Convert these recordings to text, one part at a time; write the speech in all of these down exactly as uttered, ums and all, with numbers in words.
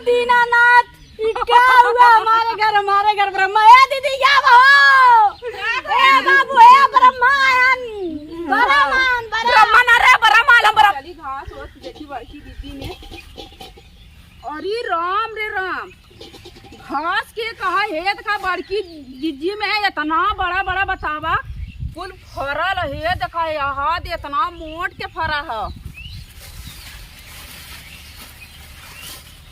दीनानाथ, ई का हुआ हमारे घर, हमारे घर ब्रह्मा। ए दीदी, या बहो। ए बाबू, ए ब्रह्मा आयन। बरमान, बरमान। ब्रह्मा ना रे, बरमान, हम बरम- चली घास ओस देखी बड़की दीदी में। अरे राम रे राम, घास के कहा हेत का बड़की दीदी में इतना बड़ा बड़ा बतावा, कुल फरल हेत का याद इतना मोट के फरा है।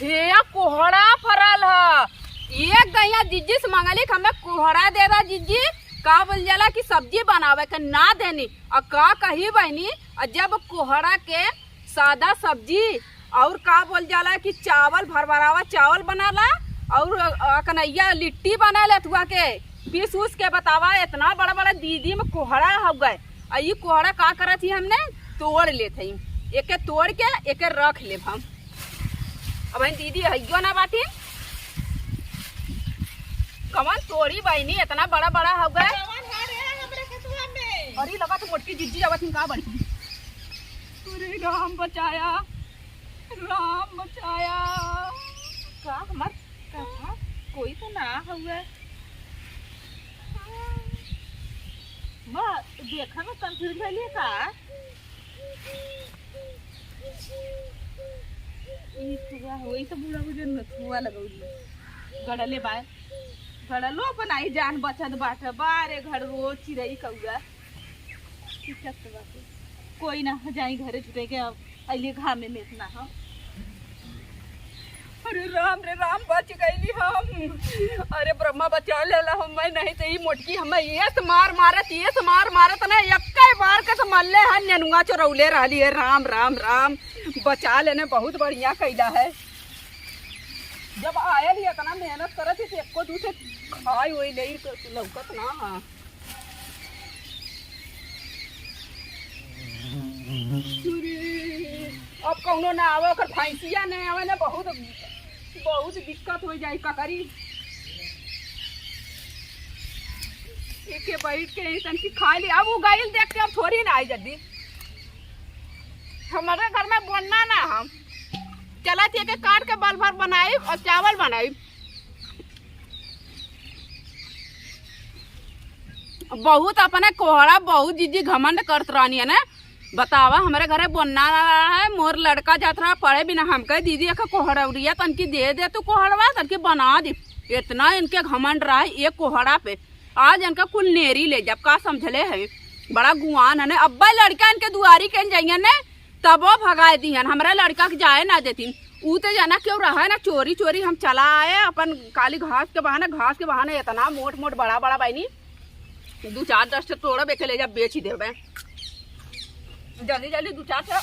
हे कोहड़ा फरल ह। एक गइया जिज्जी से मंगली कि हमें कोहड़ा दे दा जिज्जी, का बोल जाला कि सब्जी बनावे के ना देनी। अ का कही बहिनी, अ जब कोहड़ा के सादा सब्जी और का बोल जाला कि चावल भरभरावा चावल बनाला और अकनैया लिट्टी बना लेत हुआ के पीस उस के बतावा, इतना बड़ा बड़ा दीदी में कोहड़ा हो गए। अ ई कोहड़ा का करत ही हमने तोड़ लेत हई, एके तोड़ के एके रख लेब हम। अब हम दीदी हइयो ना बाटी, कवन तोड़ी बहिनी, इतना बड़ा बड़ा हो गए। कवन हर है हमरे खेतवा में? अरे लगा तो मोटकी जिज्जी आवत हिन का बड़की। अरे राम बचाया, राम बचाया। का हमार कहा कोई तो ना हुआ। बा, देखा ना confuse भइले का? ई सुबह होई त बूढ़ा बुजुर्ग में छुआ लगौली। गड़ले बाय। गड़लो अपन आई जान बचत बाटे। बारे घर रोज चिरई कौआ। दिक्कत तो बाटे। कोई ना, जाई घरे छुटे के, अब अइले घामे में इतना हो। अरे राम रे राम, बच गईली हम। अरे ब्रह्मा बचा लेला हम, मैं नहीं तो ई मोटकी हमें ये से मार मारत, ये से मार मारत ना, एक्के बार के से मल्ले है, नेनुआ चोरौले रहली है। राम, राम, राम, बचा लेने, बहुत बढ़िया कैला है। जब आयल ही इतना मेहनत करत ही, तो एको दू से खाए होई ले तो लौकत ना है। अरे, अब कौनो ना आवे, ओकर भैंसिया ना आवे ना, बहुत, बहुत दिक्कत हो जाई, का करी? एके बैठ के ऐसन की खा ली, अब उ गइल देख के अब थोड़ी ना आई जल्दी। हमारे घर में बोलना ना हम। चला थी के काट के बल भर बनाई और चावल बनाई। बहुत अपने कोहड़ा, बहुत जिज्जी घमंड करत रहनी है ना। बतावा, हमरे घरे बोन्ना ना रहा है, मोर लड़का जात रहा पढ़े बिना, हमके दीदी एक कोहड़ौरिया तनकी दे दे तू कोहड़वा, तनकी बना दे। इतना इनके घमंड रहा है एक कोहड़ा पे। आज इनका कुल नेरी ले जब का समझले है, बड़ा गुआन है ने। अब्बे लड़का इनके दुआरी के जाइए ने, तबो भगाए दिहन, हमरा लड़का के जाए ना देतिन। ऊ ते जाना केहू रहे ना, चोरी चोरी हम चला आए अपन काली घास के बहाने, घास के बहाने इतना मोट मोट बड़ा बड़ा बहिनी, दू चार दस ठे तोड़ब, एके ले जा बेच देबे। जल्दी जल्दी दू चार ठे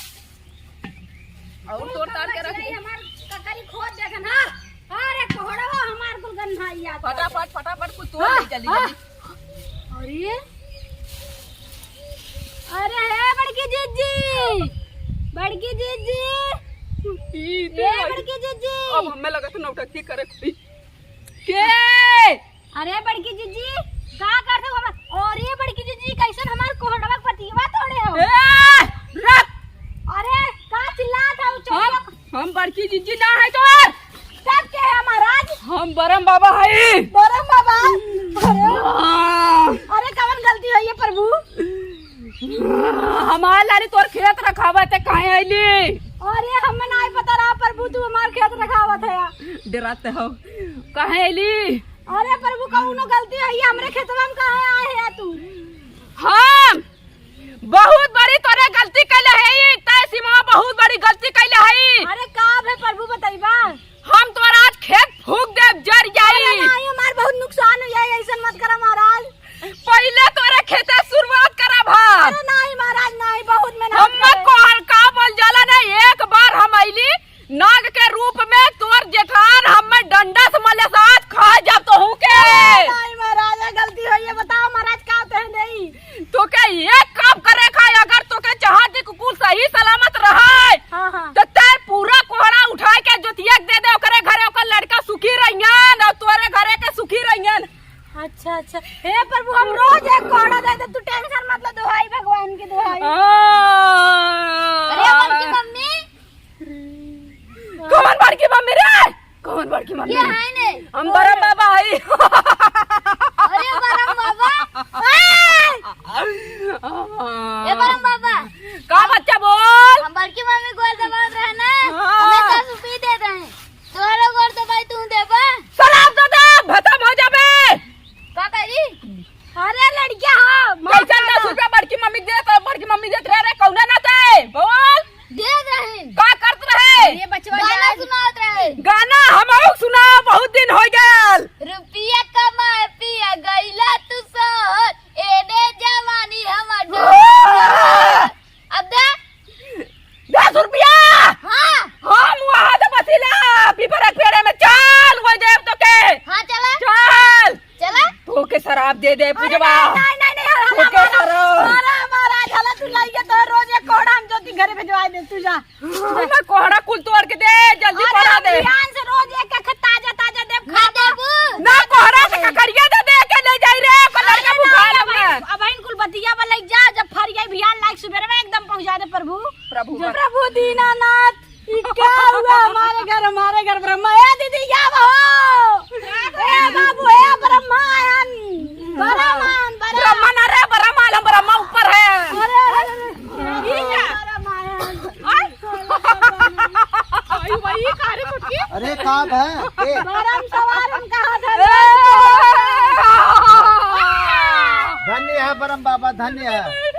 और तोड़ ताड़ के रख दे। हमार ककरी खोद देखे ना। अरे कोहड़वा हमार कुल गन्हाइया। फटाफट, फटाफट कुछ तोड़ हाँ, ले, जल्दी, हाँ। जल्दी। अरे, अरे हे बड़की जिज्जी, बड़की जिज्जी, ई ए दे। बड़की जिज्जी। अब हमें लगत नौटंकी करे कोई। के? अरे बड़की जिज्जी, का करत हो हमार? अरे बड़की जिज्जी, कैसन हमार कोहड़वा के पतियवा तोड़े हो? ए, रख। अरे का चिल्लात हो, चुप हम, रहो। हम बड़की जिज्जी ना है तो। तब के है महाराज? हम बरम बाबा है। बरम बाबा? अरे, हाँ। अरे कवन गलती है ये प्रभु? हमार लाली तोर खेत रखावा ते काहे आइली? अरे हमें ना पता रहा प्रभु, तू हमार खेत रखावत है। डराते हो, काहे आइली? अरे प्रभु, कौनो गलती है, ये हमरे खेतवा में काहे आए है तू? हम बहुत बड़ी तोरे गलती कैले है, ई तय सीमा बहुत बड़ी गलती कैले है। अरे का भे प्रभु, बतैबा? हम तोरा आज खेत फूंक देब, जर जाई। अरे नहीं, हमार बहुत नुकसान हो जाए, ऐसन मत करा महाराज। पहिले तोरे खेते शुरुआत करब हम। अरे नहीं महाराज, नहीं, बहुत मेहनत हम्मे करे। कोहर का बोल जाला ना, एक बार हम अइली नाग के रूप में, तोर जेठान हम्मे डंडा से मले साथ खा जा तोहू के। अरे नहीं महाराज, ये गलती होई है, बताओ महाराज का कह देई? तोके एक काम करे का, अगर तोके चाहत ही कुकुर सही सलामत रहे, हाँ, हाँ। तो तै पूरा कोहड़ा उठा के जोतिया के दे दे ओकरे घरे, ओकर लड़का सुखी रहियन और तोरे घरे के सुखी रहियन। अच्छा, अच्छा। हे प्रभु, हम रोज एक कोहड़ा दे दे, तू tension मत ले, दुहाई भगवान की दुहाई। हाँ। अरे, बड़की मम्मी। कौन बड़की मम्मी रे? कौन बड़की मम्मी? ये है ने। हम बरम बाबा हई। अरे बरम बाबा। ए! ए बरम बाबा। का बच्चा बोल? हम बड़की मम्मी गोड़ दबावत रहे ना। हाँ। हमें दस रुपये दे रहे हैं। तोहरो गोड़ दबाई तू देबा? शराब दे दे, खत्म हो जाबे। का करी? अरे लड़किया हो, मार कैसन दस रुपया बड़की मम्मी देत, बड़की मम्मी देत रहे रे, कौना नाते? बोल। देत रहे। का करत रहे? अरे बचवा गाना सुनावत रहे। गाना हमहू सुनाओ, बहुत दिन हो गल। रुपया कमाए पिया गइला तू सोर, एने जवानी हमर डोर। अब दे। दस रुपया? हाँ। हम वहाँ से बसीला, पीपर के पेड़े में चल, वही देब तो के। हाँ, चला। चल। चला। तो के शराब दे दे, अरे पूजवा। नहीं, नहीं, नहीं, नहीं, तो के हमारा, शराब। हमारा, हमारा, चला, तू लाइए तो रोज एक कोहड़ा हम ज्योति घरे भिजवा दे, तू जा। हमें कोहड़ा कुल तोड़ के दे, जल्दी अरे पड़ा दे। बिहान से रोज एक एक ताजा, ताजा देब, ना खा देबू। ना कोहड़ा से ककरिया दे दे के ले जाई रे, ओकर लड़का अरे बुखार ना, में। अब इन कुल बतिया में लग जा, जब फरिया बिहान लाइक सुबेरे में एकदम पहुँचा दे प्रभु। प्रभु जो बा- प्रभु दीनानाथ, ई क्या हुआ हमारे घर, हमारे घर ब्रह्मा, ए दीदी, क्या हो? ए बाबू, ए ब्रह्मायन, ब्रह्मायन, ब्रह्मा- ब्रह्मा ना रे, ब्रह्मा आलम, ब्रह्मा ऊपर है। अरे, अरे, अरे, अरे, ये क्या? ब्रह्मायन। आई? आई, वही का रे फुटकी? अरे, का है? ए। ब्रह्म सवार उनका हाथ है। धन्य है ब्रह्म बाबा, धन्य है। ये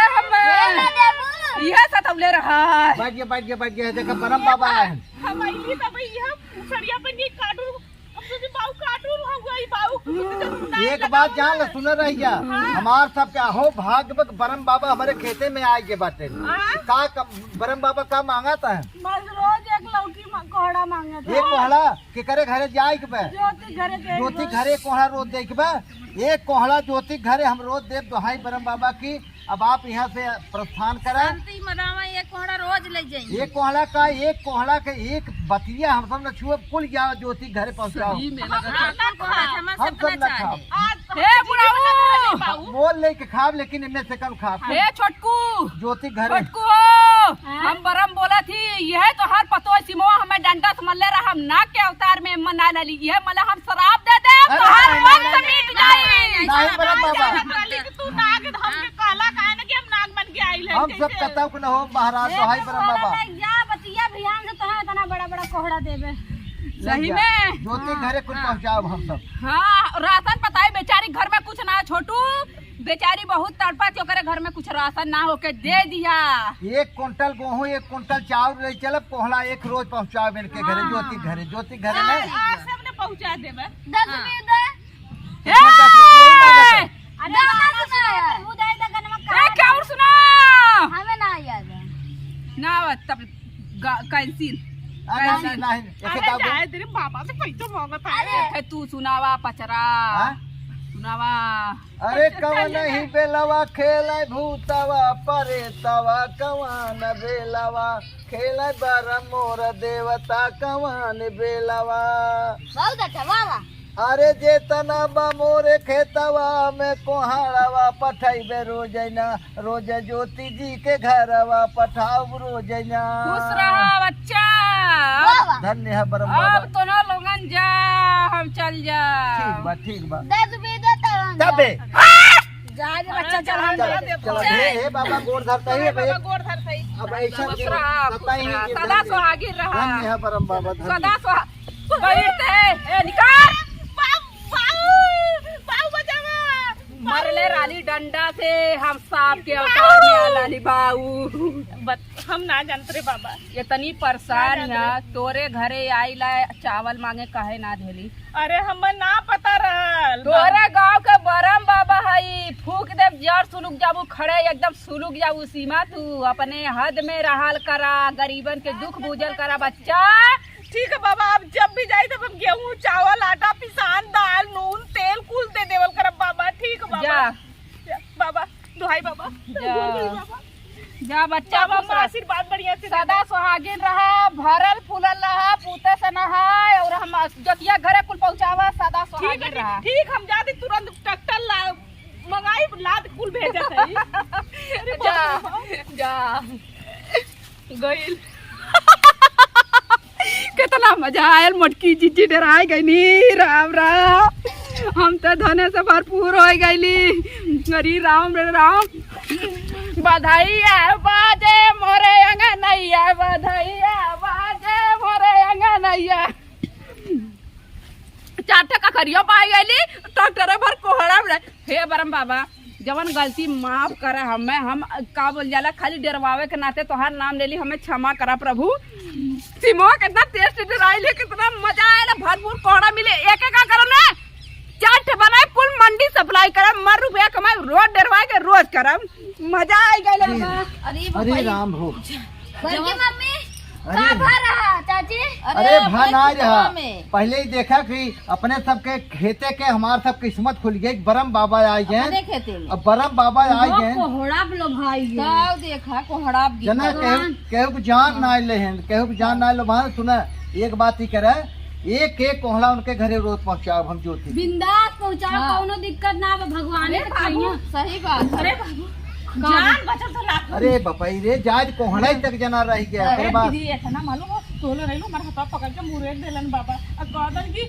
हमें, ये सतौले रहा है। बैठ गया, बैठ गया, बैठ गया। देखा, ब्रह्म बाबा आए हैं। हम अइली तब यह सड़िया पे नहीं काटू, हम सोचे बाऊ काटू, हम गई बाऊ। एक बात जान ले, सुन रही है, हाँ। हमार सबके अहो भाग बक ब्रह्म बाबा हमारे खेते में आए के बाटे। हाँ। का कम, ब्रह्म बाबा का मांगा था? बस रोज एक लौकी मा-, कोहड़ा मांगा था। एक कोहड़ा? केकरे घरे जाए के बा? ज्योति घरे के ज्योति बा। घरे कोहड़ा रोज दे के बा। एक कोहड़ा ज्योति घरे हम रोज देब, दोहाई ब्रह्म बाबा की। अब आप यहाँ से प्रस्थान करा। शांति मनावा, एक कोहड़ा रोज ले जाई। एक कोहड़ा का, एक कोहड़ा के एक बतिया हम सब न छुअब, कुल या ज्योति घरे पहुँचाओ। सही में लगा हाँ, था। हम सब कोहड़ा, हमार हम सब सब न ना खाओ। चाहे। आज हे बुढ़ऊ। बाबू। मोल लेके खाब, लेकिन इनमें से कम खाब। हे छोटकू। ज्योति घरे। छोटकू हो, हाँ? हम बरम बोला थी, यह तो हर पतोह सिमवा हमें डंडा से मल्ले रहा, हम नाग के अवतार में मना लाली, यह मला हम शराब दे दे, अरे तोहार नहीं, वंश नहीं, मिट जाई। नहीं, नहीं, बरम बाबा। तू नाग, हमके कहला काहे ना कि हम नाग बन के आइल हैं, हम सब कैसे? कतौ के न हो महाराज, ए, दोहाई बरम कोहड़ा बाबा। लग जा, बतिया भियान से तोहे इतना बड़ा बड़ा कोहड़ा देबे। सही लग जा। में? ज्योति हाँ, घरे कुल हाँ। पहुँचाओ हम सब। हाँ, राशन बताई, बेचारी घर में कुछ ना, छोटू। बेचारी बहुत तड़पत, ओकरे घर में कुछ राशन ना होके दे दिया। एक कुंटल गेहूं, एक कुंटल चाउर ले चलब, कोहड़ा एक रोज पहुंचाओ इनके घरे, हाँ। ज्योति घरे, ज्योति घरे आज, नहीं। आज सबने पहुंचा देबे। दस हाँ। रुपये दे। कितना दस रुपये ही मांगत है? ए! अरे गाना सुना यार। तू दे दे गाना ए, का क्या और सुना? हमें ना याद है। ना आवत, तब गा-, कैंसिल। आ, नहीं, कैंसिल। नहीं, एक अरे दाबो। जाए तेरे बाबा से पैसा मांगत है। अरे। एक है तू सुनावा पचरा। हाँ? सुनावा। अरे कवन ही बेलवा खेले भूतवा परेतवा, कवन बेलवा खेले बर मोर देवता, कवन बेलवा। बहुत अच्छा, वाह, वाह। अरे जेतना बा मोरे खेतवा में कोहाड़वा पठैबे रोजैना, रोज ज्योति जी के घरवा पठाओ रोजैना। खुश रहा बच्चा। वाह, वाह। धन्य है बरम बाबा। अब तोनो लोगन जा, हम चल जा। ठीक बा, ठीक बा। दस रुपये दे तो हम तबे। जा। जा रे बच्चा, चल हम चल, जा। चल, हे, हे बाबा, गोड़ धरता ही, हे अब बाबा, एक, गोड़ धरता ही। अब ऐसा खुश रहा, खुश रहा, सदा सुहागिन रहा। धन्य है बरम बाबा, धन्य। सदा सुहा-, बैठते, ए, निकाल। बाऊ, बाऊ, बाऊ बचावा। मरले रानी डंडा से, हम सांप के अवतार में आ लाली बाऊ। बत-, हम ना जानत रे बाबा। इतनी परेशान ना जानत है, रे। तोरे घरे आइला चावल मांगे काहे ना देली? अरे हमें ना पता रहल। तोरे गांव के बरम बाबा हई, फूंक देब जड़ सुलुक जाबू, खड़े एकदम सुलुक जाबू। सीमा तू अपने हद में रहल करा, गरीबन के दुख बूझल करा बच्चा। ठीक है बाबा, अब जब भी जाई तब हम गेहूं, चावल, आटा, पिसान, दाल, नून, तेल कुल दे देवल करब बाबा। ठीक है बाबा। जा। जा, बाबा, दुहाई बाबा। जा। गोर धरी बाबा। जा बच्चा, बाबा, खुश रह। आशीर्वाद बढ़िया से दे सदा दे। सुहागिन रहा, भरल फूलल रहा, पूते से नहाए और हम जतिया घरे कुल पहुँचावा, सदा ठीक है, सुहागिन ठीक, रहा। ठीक, हम जाते तुरंत ट्रैक्टर ला, मंगाई, लाद कुल भेजत है। अरे जा, बाप रे बाप। जा। गइल। कितना मजा आयल, मोटकी जीजी डेराय गइनी। राम राम, हम तो धने से भरपूर होइ गइली। अरे राम रे राम। बधइया बाजे मोरे अंगनइया, बधइया बाजे मोरे अंगनइया। चार ठे ककरियो पाइ गइली, ट्रैक्टरे भर कोहड़ा में। हे बरम बाबा, जवन गलती माफ करे हमें, हम का बोल जाला, खाली डेरवावे के नाते तोहार नाम लेली, हमें क्षमा करा प्रभु। सिमवा कितना टेस्ट डेराइल है, कितना मजा आयल, भरपूर कोहड़ा मिले। एक एक का करो ना, चार ठे बनाए, कुल मंडी सप्लाई करब, मर रुपया कमाए, रोज डेरवाए के रोज करब, मजा आइ गइल बा। अरे अरे बाबा, राम हो। बड़की मम्मी, अरे। का भा रहा, चाची? अरे अरे भा बड़की ना रहा। मम्मी। पहले ही देखा कि अपने सबके खेते के हमार सब किस्मत खुल गई। बरम बाबा आइ गए। अपने खेते में। अब बरम बाबा आइ वो गए। कोहड़ा प लो भाई ये। ताव देखा, कोहड़ा प जना गिरा। केहू, केहू के जान ना लेहन, केहू के जान ना लो। भाई सुना, एक बात ही करे, एक एक कोहड़ा उनके घरे रोज पहुँचाओ हम ज्योति। बिंदास पहुँचाओ, हाँ। कौनो दिक्कत ना बा, भगवान अरे के बाबू, कहिया। सही बात। अरे बाबू, का? जान बचल तो लाख। अरे बपई रे, जाज कोहड़ा ही तक जना रह गया। अरे ओकर बाद दीदी, इतना मालूम हो, तोलो रहलू, हमार हाथवा पकड़ के मुरेद देलन बाबा। अब कहलन कि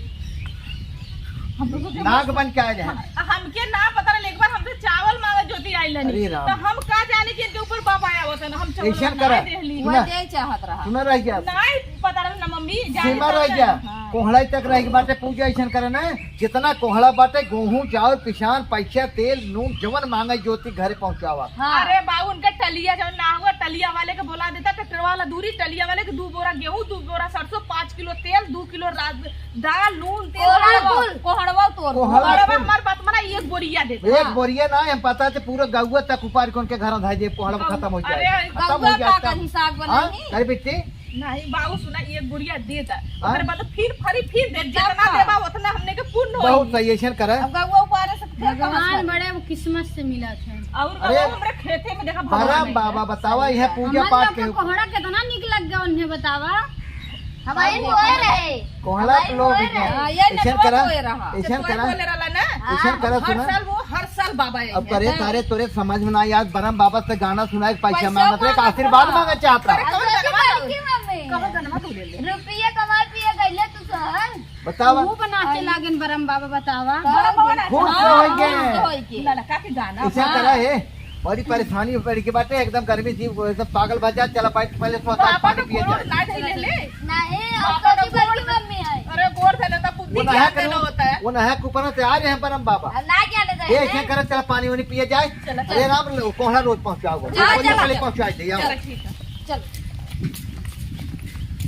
हम लोग के नाग बन के आए रहे। हम, हमके ना पता रहल, एक बार हमसे चावल मांगे ज्योति आइल रहनी। अरे राम। तो हम का जाने कि इनके ऊपर बाबा आया होता ना, हम चावल ऐसन ना करा। देहली। सुना। वह दे चाहत रहा। सुना रह गया। नहीं पता रहल ना मम्मी, जाने सीमा रह पता गया। हाँ। कोहड़ा तक रह के बाटे पूजा ऐसन करे ना। जितना कोहड़ा बाटे, गेहूं, चावल, पिसान, पैसा, तेल, नून, जवन मांगे ज्योति घरे पहुंचावा। हाँ। अरे बाबू, उनका टलिया जवन ना हुआ, टलिया वाले के बोला देता, ट्रैक्टर वाला दूरी, टलिया वाले के दू बोरा गेहूं, दू बोरा सरसों, पाँच किलो तेल, दू किलो रा-, दाल, नून, तेल, कोहड़ा कोहड़वा, कुल। कोहड़वा तोर। कोहड़ा कोहड़वा कुल। हमार बात माना, एक बोरिया देता। एक बोरिया ना, हम पता थे पूरा गौवा तक उपार के उनके घर धाई दे, कोहड़ा अब, खत्म हो जाए। अरे, खत्म हो गौवा जाए का तब। हिसाब हाँ? बनाई? अरे बेटी, नहीं बाबू, सुना, एक बोरिया दे दा। हाँ? ओकरे बाद फिर फरी, फिर दे, जितना तब का? देबा, उतना हमने के पूर्ण होई। बहुत सही, ऐसन करा। अब गौवा उपारे से फिर कहाँ से? भगवान बड़े, वो किस्मत से मिला थे। और अरे, बाबू, हमरे खेते में देखा, भगवान बरम है। बाबा, बतावा, यह पूजा हमारे पाठ लोग के का कोहड़ा कितना निक लग गया उन्हें, बतावा। हमारे अब बोए रहे। कोहड़ा हमारे लोग बोए के। रहे। हाँ, ये ऐसन नेटवर्क करा, बोए रहा। ऐसन नेटवर्क करा, बोले रहला ना। ऐसन हाँ, करा, हर सुना। साल वो, हर साल बाबा अब आएंगे। करे तारे तोरे समझ में ना, आज बरम बाबा से गाना सुनाए के पैसा पैसा मांगत रहे, एक मांगत आशीर्वाद रहा। मांगे चाहत रहा। अरे कौन गनवा बड़की गावे? मम्मी। कौन गनवा बोले ले? रुपया कमाए पिए गइले तू शहर। बतावा। मुंह बना के लागेन बरम बाबा, बतावा। बरम बाबा ना खुश हाँ, होइगे। खुश होइगे। लड़का के गाना। ऐसा हाँ। करा है, बड़ी परेशानी पड़ के बाटे, एकदम गर्मी थी, वो एकदम पागल बन जा, चला पानी पहले तो पापा पानी तो पिए गोड़ जाए। ना धइले ले। नहीं, बाबा आपकी तो बड़की गोड़ मम्मी है। अरे गोड़ धइले तो बुद्धि वो नहा ज्ञान देना करूँ, होता है। वो नहा कुपना से आ रहे हैं बरम बाबा। अब ना क्या ले ये जाए? ऐसे करे, चला पानी वानी पिए जाए। चला, अरे चला। राम लो, कोहड़ा रोज पहुँचाओ, हाँ, कोहड़ा चला, पहले चला। पहुँचा दे, आओ। चला, ठीक है।